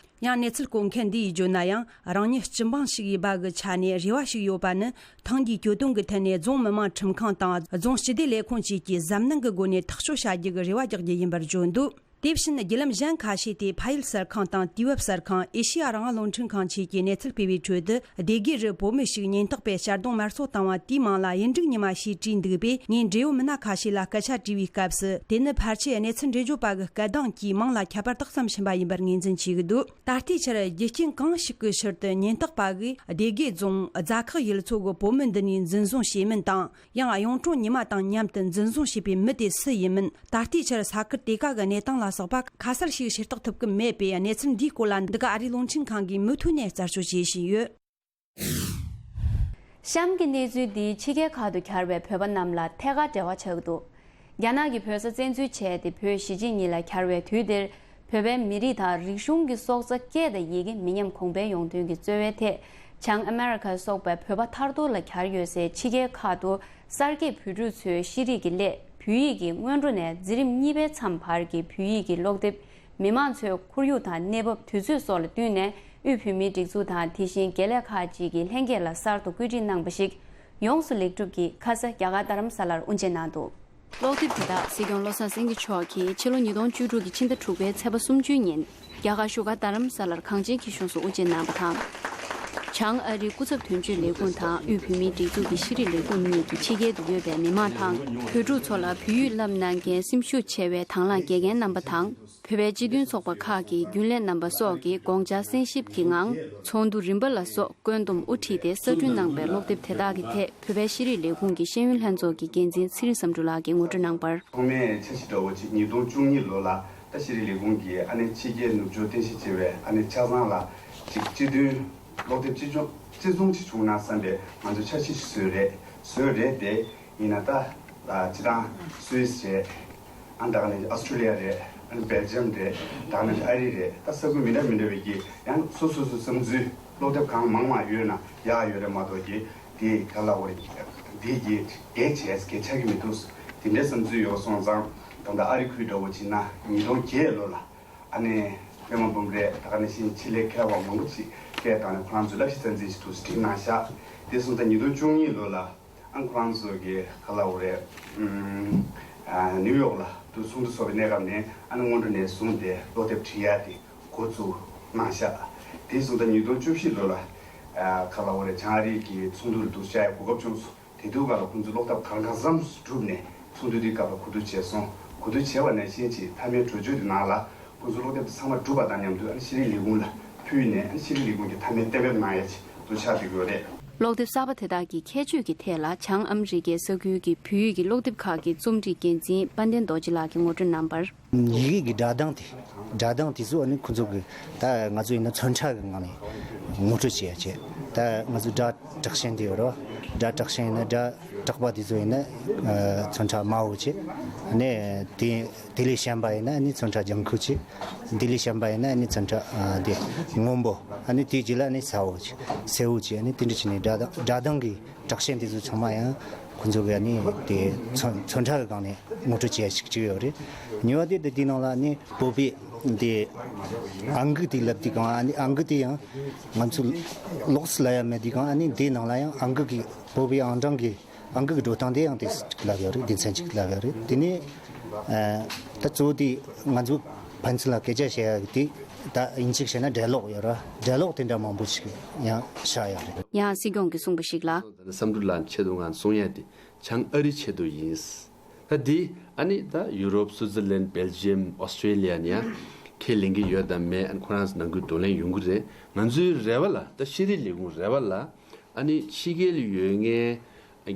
ཡང་གནས་ཚུལ་བཀོད་མཁན་འདི་ཡིས་བརྗོད་ན་ཡང་། རང་ཉིད་སྤྱི་འབངས་ཤིག་ཡིན་པ་གི་ཆ་ནས་རེ་བ་ཞིག་ཡོད་པ་ནི། ཐེངས་འདིའི་གྱོད་དོན་གྱི་ཐད་ནས་རྫོང་མི་དམངས་ཁྲིམས་ཁང་དང་རྫོང་སྤྱི་བདེ་ལས་ཁུངས་བཅས་ཀྱིས་གཟབ་ནན་གྱི་སྒོ་ནས་ཐག་གཅོད་བྱ་རྒྱུ་གི་རེ་བ་རྒྱག་རྒྱུ་ཡིན་པར་བརྗོད་འདུག་དེ་བཞིན་བརྒྱུད་ལམ་གཞན་ཁ་ཤས་ཏེ། ཕ་ཡུལ་གསར་ཁང་དང་དུས་བབ་གསར་ཁང་། ཨེ་ཤེ་ཡ་རང་དབང་རླུང་འཕྲིན་ཁང་བཅས་ཀྱིས་གནས་ཚུལ་སྤེལ་བའི་ཁྲོད་དུ། སྡེ་དགེ་རུ་བོད་མི་ཞིག་ཉེན་རྟོག་པས་གཅར་རྡུང་དམར་གསོད་བཏང་བ་དེའི་མིང་ལ་གཡུ་འབྲུག་ཉི་མ་ཞེས་བྲིས་འདུག་པས། ངས་འབྲེལ་ཡོད་མི་སྣ་ཁ་ཤས་ལ་སྐད་ཆ་དྲིས་པའི་སྐབས་སུ། དེ་ནི་ཕལ་ཆེར་གནས་ཚུལ་འགྲེལ་བརྗོད་པ་གི་སྐད་གདངས་ཀྱིས་མིང་ལ་ཁྱད་པར་དག་ཙམ་ཕྱིན་པ་ཡིན་པར་ངོས་འཛིན་བྱེད་ཀྱི་འདུག་ད་ལྟའི་ཆར་རྒྱུ་རྐྱེན་གང་ཞིག་གི་ཕྱིར་དུ་ཉེན་རྟོག་པ་གིས་སྡེ་དགེ་རྫོང་རྫ་ཁག་ཡུལ་ཚོ་གི་བོད་མི་འདི་ནས་འཛིན་བཟུང་བྱས་མིན་དང་། ཡང་གཡུང་དྲུང་ཉི་མ་དང་མཉམ་དུ་འཛིན་བཟུང་བྱས་པའི་མི་དེ་སུ་ཡིན་མིན། ད་ལྟའི་ཆར་ས་ཁུལ་དེ་ག་གི་གནས་སྟངས་ལ་སོགས་པ་ཁ་གསལ་ཞིག་ཤེས་རྟོགས་ཐུབ་ཀྱི་མེད་པས། གནས་ཚུལ་འདིའི་སྐོར་ལ་འདི་ག་ཨ་རིའི་རླུང་འཕྲིན་ཁང་གིས་མུ་མཐུད་ནས་རྩད་གཅོད་བྱེད་བཞིན་ཡོད། གཤམ་གྱི་གནས་ཚུལ་འདིས་ཕྱི་རྒྱལ་ཁག་ཏུ་གྱར་བའི་བོད་པ་རྣམས་ལ་ཐད་ཀར་འབྲེལ་བ་ཆགས་ཀྱི་འདུག་རྒྱ་ནག་གིས་བོད་ས་བཙན་འཛུལ་བྱས་ཏེ་བོད་གཞིས་བྱེས་གཉིས་ལ་གྱར་བའི་དུས་འདིར། བོད་པའི་མི་རིགས་དང་རིག་གཞུང་གི་སྲོག་རྩ་སྐད་དང་ཡི་གེ་མི་ཉམས་གོང་འཕེལ་ཡོང་དོན་གྱི་རྩོལ་བའི་ཐད། བྱང་ཨ་མེ་རི་ཁ་སོགས་པའི་བོད་པ་ཐར་ཐོར་ལ་གྱར་ཡོད་སའི་ཕྱི་རྒྱལ་ཁག་ཏུ་གསར་སྐྱེས་བོད་ཕྲུག་ཚོའི་ཤེས་རིག་གི་སླད། བོད་ཡིག་གི་སྔོན་འགྲོ་ནས་འཛིན་རིམ་གཉིས་པའི་མཚམས་བར་གྱི་བོད་ཡིག་གི་ཀློག་དེབ། མི་མང་ཚོའི་ཁོར་ཡུག་དང་གནས་བབ། དུས་ཚོད་སོགས་ལ་བསྟུན་ནས། དབུས་བོད་མིའི་སྒྲིག་འཛུགས་དང་དེ་བཞིན་དགེ་ལས་ཁག་ཅིག་གིས་ལྷན་རྒྱས་ལ་གསར་དུ་བཀོད་སྒྲིག་གནང་བ་ཞིག་ཡོངས་སུ་ལེགས་གྲུབ་ཀྱིས་ཁ་ས་རྒྱ་གར་རྡ་རམ་ས་ལར་དབུ་འབྱེད་གནང་འདུག་ཀློག་དེབ་དེ་དག་སྲིད་སྐྱོང་བློ་བཟང་སེང་གེ་མཆོག་གིས་ཕྱི་ལོ་ཉིས་སྟོང་བཅུ་དྲུག་གི་ཕྱི་ཟླ་དྲུག་པའི་ཚེས་པ་སུམ་ཅུའི་ཉིན་རྒྱ་གར་བཞུགས་སྒར་རྡ་རམ་ས་ལར་གངས་ཅན་སྐྱིད་གཤོངས་སུ་དབུ་འབྱེད་གནང་བ་དང་། བྱང་ཨ་རིའི་སྐུ་ཚབ་དོན་གཅོད་ལས་ཁུངས་དང་དབུས་བོད་མིའི་སྒྲིག་འཛུགས་ཀྱི་ཤེས་རིག་ལས་ཁུངས་གཉིས་ཀྱིས་ཕྱི་རྒྱལ་དུ་ཡོད་པའི་མི་མང་དང་བོད་ཕྲུག་ཚོ་ལ་བོད་ཡིག་བསླབ་གནང་མཁན་སེམས་ཤུགས་ཆེ་བའི་དང་བླངས་དགེ་རྒན་རྣམ་པ་དང་། བོད་པའི་སྤྱི་མཐུན་ཚོགས་པ་ཁག་གི་རྒྱུན་ལས་རྣམ་པ་སོགས་ཀྱིས་དགོངས་འཆར་གསན་ཞིབ་ཀྱི་ངང་ཚོགས་འདུ་རིམ་པ་ལ་སོགས་བཀོད་འདོམས་དབུ་ཁྲིད་དེ་གསར་སྐྲུན་གནང་པའི་སློབ་དེབ་དེ་དག་གི་ཐད་བོད་པའི་ཤེས་རིག་ལས་ཁུངས་ཀྱི་ཤེས་ཡོན་ལྷན་ཚོགས་ཀྱི་འགན་འཛིན་ཚེ་རིང་བསམ་གྲུབ་ལགས་ཀྱིས་ངོ་སྤྲོད་གནང་བར། ཐོག་མའི་འཆར་གཞི་འདྲ་བོ་ཅིག་ཉིས་སྟོང་བཅུ་གཉིས་ལོ་ལ་ད་ཤེས་རིག་ལས་ཁུངས་ཀྱིས་ཨ་ནི་ཕྱི་རྒྱལ་ནུབ་ཕྱོགས་རྟེན་གཞི་བྱས་པའི་ཨ་ནི་ཆ་ཚང་ལ་ཅིག་སྤྱི་མཐུན་སློབ་དེབ་སྤྱི་སྐྱོང་སྤྱི་བཟུང་ཅིག་བྱུང་ན་བསམ་པའི་ང་ཚོ་འཆར་གཞི་ཞིག་བཟོས་རེད། བཟོས་རེད་དེ། ཡིན་ན་ད་ཨ་སྤྱི་བཏང་སུད་སི་རེད། ཨ་ནི་ད་ག་ནས་ཨོ་སི་ཀྲོ་ལི་ཡ་རེད། ཨ་ནི་སྦེལ་ཇམ་རེད། ད་ག་ནས་ཨ་རི་རེད། ད་ས་ཁུལ་མི་འདྲ་མི་འདྲ་བའི་གི་ཡང་སོ་སོ་སོ་བསམ་ཚུལ་སློབ་དེབ་གང་མང་མང་ཡོད་ན་ཡག་ཡོད་རེད་མ་གཏོགས་གི་དེ་ག་ལ་འོ་རེད། དེ་གི་གལ་ཆེ་གལ་ཆགས་ཀྱི་མི་འདུག་དེ་འདྲའི་བསམ་ཚུལ་ཡོད་སོང་ཙང་ད་ལྟ་ཨ་རི་ཁུལ་འདྲ་བོ་ཅིག་ན་ཉིས་སྟོང་བརྒྱད་ལོ་ལ་ཨ་ནི་པད་མ་འབུམ་རས་ད་ག་ནང་བཞིན་ཆེད་ལས་མཁས་པ་མང་པོ་ཅིག་སྐད་བཏང་ནས་ཁོ་རང་ཚོའི་བསླབ་གཞི་རྩ་འཛིན་ཞིག་ཏུ་བསྒྲིགས་གནང་ཤག་དེ་སོང་ཙང་ཉིས་སྟོང་བཅུ་གཉིས་ལོ་ལ་ཨ་ཁོ་རང་ཚོ་གི་ག་ལ་འོ་རེད། ཨམ། ཨ་ནིའུ་ཡོག་ལ་དུ་ཚོགས་འདུ་ཚོགས་པའི་གནས་སྐབས་ནས་ཨ་ནི་སྔོན་འགྲོ་ནས་བཟུང་སྟེ་སློབ་དེབ་བྲིས་ཡ་དེ་འགོ་བཙུགས་གནང་ཤག་དེ་སོང་ཙང་ཉིས་སྟོང་བཅུ་བཞི་ལོ་ལ་ཨ་ག་ལ་འོ་རེད། བྱང་ཨ་རི་གི་ཚོགས་འདུ་ལ་དུ་བཅར་ཡ་གོ་སྐབས་བྱུང་སོང་། དེ་དུས་སྒང་ལ་ཁོང་ཚོས་སློབ་དེབ་གང་གང་འཚམས་སུ་བསྒྲུབས་ནས་ཚོགས་འདུ་དེའི་སྐབས་ལ་གོ་བསྡུར་བྱས་སོང་། གོ་བསྡུར་བྱས་པ་ནང་བཞིན་གྱི་མཐའ་མའི་གྲོས་ཆོད་དེ་ནང་ལ་ཁོང་ཚོས་སློབ་དེབ་དེ་ཚང་མ་བསྒྲུབས་པ་དང་མཉམ་དུ་ཨ་ནི་ཤེས་རིག་ལས་ཁུངས་ལ་ཕུལ་ནས་ཨ་ནི་ཤེས་རིག་ལས་ཁུངས་ཀྱིས་མཐའ་མའི་གཏན་འབེབས་གནང་ཡ་ཆེད་དུ་ཆགས་བསྡད་ཀྱི་ཡོད་རེད། སློབ་དེབ་གསར་པ་དེ་དག་གི་ཁྱད་ཆོས་ཀྱི་ཐད་ལ་བྱང་ཨ་མི་རི་ཀའི་ས་ཁུལ་གྱི་བོད་ཡིག་གི་སློབ་དེབ་ཁག་གི་རྩོམ་སྒྲིག་འགན་འཛིན་དཔལ་ལྡན་རྡོ་རྗེ་ལགས་ཀྱིས་ངོ་སྤྲོད་གནང་བར། ཡི་གེ་གི་སྒྲ་གདངས་དེ། སྒྲ་གདངས་དེ་ཚོ་ཨ་ནི་ཁོ་ཚོ་གི་ད་ང་ཚོ་ཡིན་ན་མཚོན་ཁྲ་གི་ངང་ནས་ངོ་སྤྲོད་བྱེད་ཡ་བྱེད། ད་ང་ཚོ་སྒྲ་དྲག་ཞན་དེ་ཡོད་རེད་བ། སྒྲ་དྲག་ཞན་ཡིན་ན་སྒྲ་དྲག་པ་དེ་ཚོ་ཡིན་ན་ཨ་མཚོན་ཁྲ་དམའ་བོ་བྱེད། ཨ་ནི་དེ་དེ་ལས་ཞན་པ་ཡིན་ན་ཨ་ནི་མཚོན་ཁྲ་ལྗང་ཁུ་བྱེད། དེ་ལས་ཞན་པ་ཡིན་ན་ཨ་ནི་མཚོན་ཁྲ་ཨ་དེ་སྔོན་པོ། ཨ་ནི་དེའི་རྗེས་ལ་ཨ་ནི་སེར་བོ་བྱེད། སེར་བོ་བྱེད། ཨ་ནི་དེ་འདྲ་བྱས་ནས་སྒྲ་གདངས་སྒྲ་གདངས་ཀྱི་དྲག་ཞན་དེ་ཚོ་ཚང་མ་ཡང་ཁོ་ཚོ་གི་ཨ་ནི་དེ་མཚོན་མཚོན་ཁྲ་གི་སྒང་ནས་ངོ་སྤྲོད་བྱེད་ཡ་ཞིག་ཅིག་ཡོད་རེད། གཉིས་པ་དེ་དེ་དེའི་ནང་ལ་ཨ་ནི་བོད་པའི་དེ་ཨང་ཀི་དེ་ལབ་དུས་སྒང་ཨ་ནི་ཨང་ཀི་དེ་ཡང་ང་ཚོ་ལོགས་སུ་ལབ་ཡ་མེད་དུས་སྒང་ཨ་ནི་དེའི་ནང་ལ་ཡང་ཨང་ཀི་གི་བོད་པའི་ཨང་གྲངས་ཀྱི་ཨང་ཀི་གི་འགྲོ་སྟངས་དེ་ཡང་དེ་ཅིག་ལབ་ཡོད་རེད། དེ་མཚན་ཅིག་ལབ་ཡོད་རེད། དེ་ནས་ཨ་ད་གཙོ་བོ་དེ་ང་ཚོ་ཕན་ཚུན་ལ་སྐད་ཆ་བཤད་ཡ་གི་དེ་ད་དབྱིན་ཇི་ཞིག་བཤད་ན་ཌའི་ལོག་ཡོད་རེད། ཌའི་ལོག་དེ་འདྲ་མང་པོ་ཞིག་ཡང་ཆགས་ཡོད་རེད། ཡང་སྲིད་སྐྱོང་གིས་གསུངས་པ་ཞིག་ལ། བསམ་གྲུབ་ལགས་ཆེད་དུ་ང་གསུང་ཡ་དེ་བྱང་ཨ་རི་ཆེད་དུ་ཡིན། ད་འདི་ཨ་ནི་ད་ཡུ་རོབ། སུའུ་ཙི་ལན། སྦེལ་ཇི་ཡམ། ཨོ་སི་ཀྲེ་ལི་ཡ་ནས་ཡང་ཁས་ལེན་གྱི་ཡོད་དམ་མེད། ཨ་ནི་ཁོ་རང་ཚོ་ནང་ཁུལ་བགྲོ་གླེང་ཡོང་གི་རེད། ང་ཚོའི་རེ་བ་ལ། ད་ཤེས་རིག་ལས་ཁུངས་རེ་བ་ལ་ཨ་ནི་ཕྱི་རྒྱལ་ལ་ཡོད་མཁན་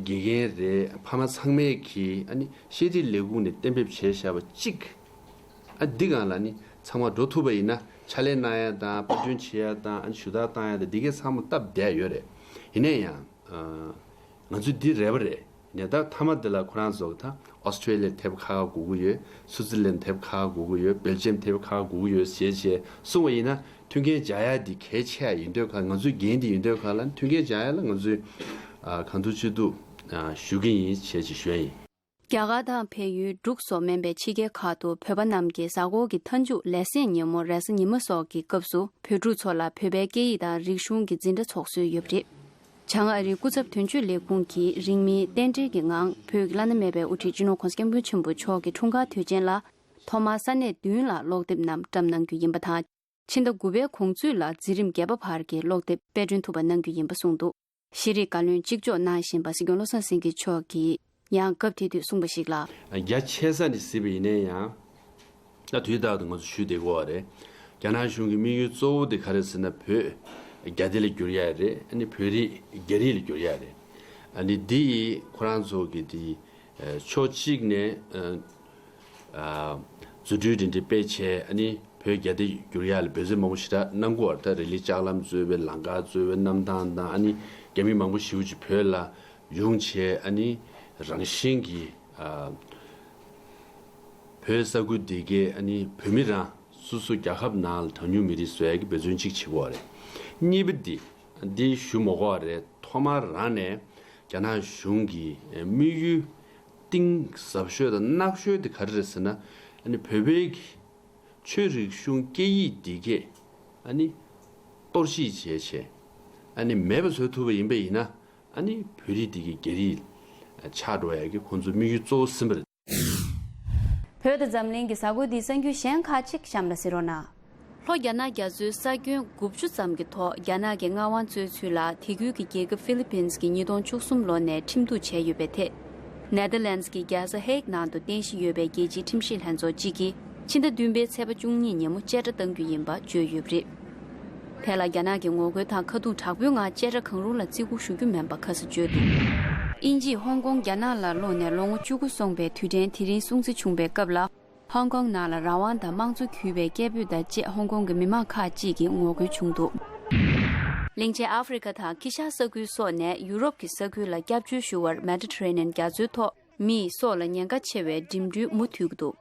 དགེ་རྒན་རེད། ཕ་མ་ཚང་མས་ཀྱིས་ཨ་ནི་ཤེས་རིག་ལས་ཁུངས་ནས་གཏན་འབེབས་བྱས་བཞག་པ་གཅིག་ཨ་འདི་སྒང་ལ་ནི་ཚང་མ་འགྲོ་ཐུབ་པ་ཡིན་ན་ཕྱག་ལས་གནང་ཡ་དང་། དཔར་སྐྲུན་བྱེད་ཡ་དང་། ཨ་ནི་ཞུ་དག་བཏང་ཡ་དང་། འདི་གའི་ཚང་མ་སྟབས་བདེ་ཡོད་རེད། ཡིན་ན་ཡང་ཨ་ང་ཚོའི་འདི་རེ་བ་རེད། ནས་ད་མཐའ་མ་འདི་ལ་ཁོ་རང་ཚོ་ད་ཨོ་སི་ཀྲེ་ལི་ཡ་དེབ་ཁག་ཁག་དགོས་ཀྱི་ཡོད། སུའུ་ཙི་ལན་དེབ་ཁག་ཁག་དགོས་ཀྱི་ཡོད། སྦེལ་ཇི་ཡམ་དེབ་ཁག་ཁག་དགོས་ཀྱི་ཡོད་ཟེར་བྱས་གསུངས་པ་ཡིན་ན། མཐུན་རྐྱེན་སྦྱར་ཡ་འདི་གལ་ཆེ་ཡ་ཡིན་དུས་ག་ང་ཚོའི་འགན་འདི་ཡིན་དུས་ག་ལ་མཐུན་རྐྱེན་སྦྱར་ཡ་ལ་ང་ཚོས་ཨ་གང་ཐུབ་ཅི་ཐུབ་ཨ་ཞུ་གི་ཡིན་བྱས་ཅིག་ཞུ་ཡ་ཡིན། རྒྱ་གར་དང་བལ་ཡུལ། འབྲུག་སོགས་མིན་པའི་ཕྱི་རྒྱལ་ཁག་ཏུ་བོད་པ་རྣམས་ཀྱི་གཟའ་འཁོར་གྱི་མཐའ་མཇུག་ལེ་ཚན་ཉིན་མོ་རེས་གཟའ་ཉི་མ་སོགས་ཀྱི་སྐབས་སུ་བོད་ཕྲུག་ཚོ་ལ་བོད་པའི་སྐད་ཡིག་དང་རིག་གཞུང་གི་འཛིན་གྲྭ་ཚོགས་སྲོལ་ཡོད་པ་རེད། བྱང་ཨ་རིའི་སྐུ་ཚབ་དོན་གཅོད་ལས་ཁུངས་ཀྱིས་རིང་མིན་རྟེན་འབྲེལ་གྱི་ངང་བོད་ཀྱི་བླ་ན་མེད་པའི་དབུ་ཁྲིད་སྤྱི་ནོར་༸གོང་ས་༸སྐྱབས་མགོན་ཆེན་པོ་མཆོག་གི་འཁྲུངས་སྐར་དུས་ཆེན་ལ་ཐོག་མར་ས་གནས་བདུན་ལ་ཀློག་དེབ་རྣམས་བཀྲམ་གནང་རྒྱུ་ཡིན་པ་དང་། ཕྱི་ཟླ་དགུ་པའི་གོང་ཚུད་ལ་འཛིན་རིམ་བརྒྱད་པ་བར་གྱི་ཀློག་དེབ་དཔེ་སྐྲུན་ཐུབ་པ་གནང་རྒྱུ་ཡིན་པ་གསུངས་འདུག་ཤེས་རིག་བཀའ་བློན་གཅིག་ལྕོགས་གནང་བཞིན་པ་སྲིད་སྐྱོང་བློ་བཟང་སེང་གེ་མཆོག་གིས་ཡང་སྐབས་དེ་དུས་གསུངས་པ་ཞིག་ལ། རྒྱ་ཆེ་ས་ནས་གཟིགས་པ་ཡིན་ན་ཡང་། ད་དུས་རྟག་ཏུ་ང་ཚོ་ཞུས་བསྡད་ཀྱི་ཡོད་རེད། རྒྱ་ནག་གཞུང་གི་དམིགས་ཡུལ་གཙོ་བོ་དེ་ག་རེ་ཟེར་ན། བོད་རྒྱ་སྡེ་ལ་བསྒྱུར་ཡ་རེད། ཨ་ནི་བོད་རིགས་རྒྱ་རིགས་ལ་བསྒྱུར་ཡ་རེད། ཨ་ནི་འདི་ཡིས་ཁོ་རང་ཚོ་གི་དེ་ཕྱོགས་གཅིག་ནས་ཨ་རྫུ་འཕྲུལ་འདི་འདྲ་སྤེལ་བྱས། ཨ་ནི་བོད་རྒྱ་སྡེ་བསྒྱུར་ཡ་ལ་འབད་བརྩོན་མང་པོ་ཞེ་དྲག་གནང་གི་ཡོད་རེད། ད་རི་ལི་ལྕགས་ལམ་གཙོས་པའི་ལམ་ཁ་གཙོས་པའི་གནམ་ཐང་དང་། ཨ་ནི་རྒྱ་མི་མང་པོ་ཞེ་པོ་ཅིག་བོད་ལ་ཡོང་བྱས། ཨ་ནི་རང་བཞིན་གྱིས་ཨ་བོད་ས་ཁུལ་འདི་གའི་ཨ་ནི་བོད་མི་རང་སོ་སོ་རྒྱལ་ཁབ་ནང་ལ་གྲངས་ཉུང་མི་རིགས་བཟོ་ཡ་གི་འབད་བརྩོན་གཅིག་བྱེད་ཀྱི་ཡོད་རེད། གཉིས་པ་འདི། འདི་ཞུ་མ་དགོས་པ་རེད། ཐོག་མར་རང་ནས་རྒྱ་ནག་གཞུང་གི་དམིགས་ཡུལ་གཏིང་ཟབ་ཤོས་དང་གནག་ཤོས་དེ་ག་རེ་རེད་ཟེར་ན། ཨ་ནི་བོད་པའི་གི་ཆོས་རིག་གཞུང་སྐད་ཡིག་འདི་གས་ཨ་ནི་གཏོར་བཤིག་བྱས་བྱས། ཨ་ནི་མེད་པ་བཟོ་ཐུབ་པ་ཡིན་པ་ཡིན་ན། ཨ་ནི་བོད་རིགས་འདི་གི་རྒྱ་རིགས་ཆགས་འགྲོ་ཡ་གི་ཁོང་ཚོ་དམིགས་ཡུལ་གཙོ་བོ་ཟིན་པ་རེད། བོད་དང་འཛམ་གླིང་གི་གཟའ་འཁོར་འདིའི་གསར་འགྱུར་གཞན་ཁག་ཅིག་གཤམ་ལ་གཟིགས་རོགས་གནང་། ལྷོ་རྒྱ་ནག་རྒྱ་མཚོའི་ས་ཁྱོན་དགུ་བཅུ་ཙམ་གྱི་ཐོག་རྒྱ་ནག་གི་མངའ་དབང་རྩོད་ཚུལ་ལ་དེ་ཁུལ་གྱི་རྒྱལ་ཁབ་ཧྥི་ལི་ཕིན་གྱིས་ཉིས་སྟོང་བཅུ་གསུམ་ལོ་ནས་ཁྲིམས་གཏུག་བྱས་ཡོད་པའི་ཐད། ནེ་དར་ལེན་ཌི་གི་རྒྱལ་ས་ཧེག་ནང་དུ་རྟེན་གཞི་ཡོད་པའི་རྒྱལ་སྤྱིའི་ཁྲིམས་ཞིབ་ལྷན་ཚོགས་གཅིག་གིས་ཕྱི་ཟླ་བདུན་པའི་ཚེས་པ་བཅུ་གཉིས་ཉིན་མོ་བཅད་ཁྲ་གཏང་རྒྱུ་ཡིན་པ་བརྗོད་ཡོད་པ་རེད། དེ་ལ་རྒྱ་ནག་གིས་ངོ་རྒོལ་དང་ཁ་རྡུང་དྲག་པོའི་ངང་བཅད་ཁྲ་གང་རུང་ལ་བརྩི་བཀུར་ཞུ་རྒྱུ་མིན་པ་ཁ་གསལ་བརྗོད་འདུག་དབྱིན་ཇིས་ཧོང་ཀོང་རྒྱ་ནག་ལ་བླངས་ནས་ལོ་ངོ་བཅུ་དགུ་སོང་པའི་དུས་དྲན་དེ་རིང་སྲུང་བརྩི་བྱུང་བའི་སྐབས་ལ། ཧོང་ཀོང་ནང་ལ་རང་དབང་དང་དམངས་གཙོ་གུས་པའི་སྐད་འབོད་དང་བཅས་ཧོང་ཀོང་གི་མི་མང་ཁག་ཅིག་གིས་ངོ་རྒོལ་བྱུང་འདུག་གླིང་ཆེན་ཨ་ཧྥེ་རི་ཁ་དང་ཁི་ཤ་ས་ཁུལ་སོགས་ནས་ཡུ་རོབ་ཀྱི་ས་ཁུལ་ལ་སྐྱབས་བཅོལ་ཞུ་བར་མེ་ཌི་ཊ་རེ་ནན་རྒྱ་མཚོའི་ཐོག་མིའི་སྲོག་ལ་ཉེན་ཁ་ཆེ་བའི་འགྲིམ་འགྲུལ་མུ་མཐུད་ཀྱི་འདུག་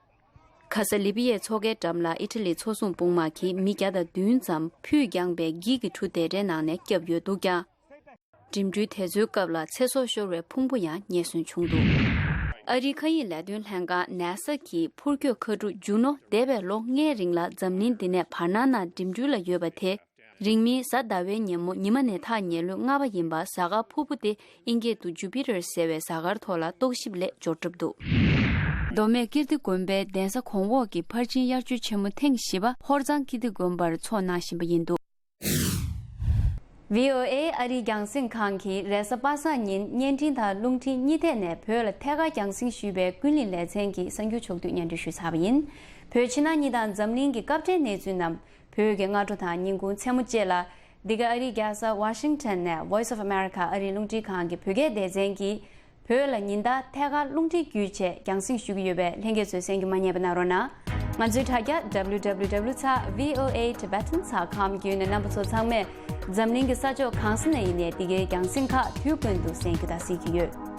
ཁ་ས་ལི་པི་ཡའི་མཚོ་ཁའི་འགྲམ་ལ་ཨི་ཊ་ལིའི་མཚོ་སྲུང་དཔུང་དམག་གིས་མི་བརྒྱ་དང་བདུན་ཙམ་ཕུད་བརྒྱངས་པའི་འགྱིག་གི་གྲུ་དེ་འདྲའི་ནང་ནས་བསྐྱབས་ཡོད་འདུག་ཀྱང་། འགྲིམ་འགྲུལ་དེ་ཚོའི་སྐབས་ལ་ཚེ་སྲོག་ཤོར་བའི་ཕུང་པོ་ཡང་རྙེད་སོན་བྱུང་འདུག་ཨ་རིའི་མཁའ་དབྱིངས་ལས་དོན་ལྷན་ཁང་ནེ་ས་གིས་འཕུར་སྐྱོད་མཁའ་གྲུ་ཇུ་ནོ་འདས་པའི་ལོ་ལྔའི་རིང་ལ་འཛམ་གླིང་འདི་ནས་བར་སྣང་ན་འགྲིམ་འགྲུལ་ལ་ཡོད་པ་དེ། རིང་མིན་གཟའ་ཟླ་བའི་ཉིན་མོ་ཉི་མ་ནས་ཐག་ཉེ་ལོས་ལྔ་པ་ཡིན་པ་གཟའ་སྐར་ཕུར་བུ་དེ་ཨིན་སྐད་དུ་ཇུ་པི་ཊར་ཟེར་བའི་གཟའ་སྐར་ཐོག་ལ་རྟོག་ཞིབ་ལས་འབྱོར་གྲབས་འདུག་མདོ་སྨད་ཀིརྟི་དགོན་པའི་གདན་ས་གོང་འོག་གི་ཕར་ཕྱིན་དབྱར་ཆོས་ཆེན་མོ་ཐེངས་བཞི་པ་ཧོར་གཙང་ཀིརྟི་དགོན་པར་འཚོགས་གནང་བཞིན་པ་ཡིན་འདུག་བྷི་ཨོ་ཨེ་ཨ་རིའི་རྒྱང་སྲིང་ཁང་གིས་རེས་གཟའ་པ་སངས་ཉིན་བརྙན་འཕྲིན་དང་རླུང་འཕྲིན་གཉིས་ཐད་ནས་བོད་ལ་ཐད་ཀར་རྒྱང་སྲིང་ཞུས་པའི་ཀུན་གླེང་ལེ་ཚན་གྱི་གསར་འགྱུར་ཕྱོགས་བསྡུས་སྙན་སྒྲོན་ཞུས་ཚར་བ་ཡིན། བོད་ཕྱི་ནང་གཉིས་དང་འཛམ་གླིང་གི་སྐབས་འཕྲལ་གནས་ཚུལ་རྣམས་བོད་ཀྱི་སྔ་དྲོ་དང་ཉིན་གུང་མཚན་མོ་བཅས་ལ། འདི་ག་ཨ་རིའི་རྒྱལ་ས་ཝ་ཤིང་ཊོན་ནས་Voice of America ཨ་རིའི་རླུང་འཕྲིན་ཁང་གི་བོད་སྐད་སྡེ་ཚན་གྱིས། བོད་ལ་ཉིན་ལྟར་ཐད་ཀར་རླུང་འཕྲིན་བརྒྱུད་བྱས་རྒྱང་སྲིང་ཞུ་གི་ཡོད་པས་ལྷན་རྒྱས་ཚོས་གསན་རྒྱུ་མ་བསྙེལ་བ་གནང་རོགས་གནང་། ང་ཚོའི་དྲ་རྒྱ་W W W ཚེག་V O A Tibetan ཚེག་com བརྒྱུད་ནས་རྣམ་པ་ཚོ་ཚང་མས་འཛམ་གླིང་གི་ས་ཕྱོགས་གང་ས་ནས་ཡིན་ནའི་འདི་གའི་རྒྱང་སྲིང་ཁག་དུས་ཀུན་ཏུ་གསན་རྒྱུ་དང་གཟིགས་རྒྱུ་ཡོད།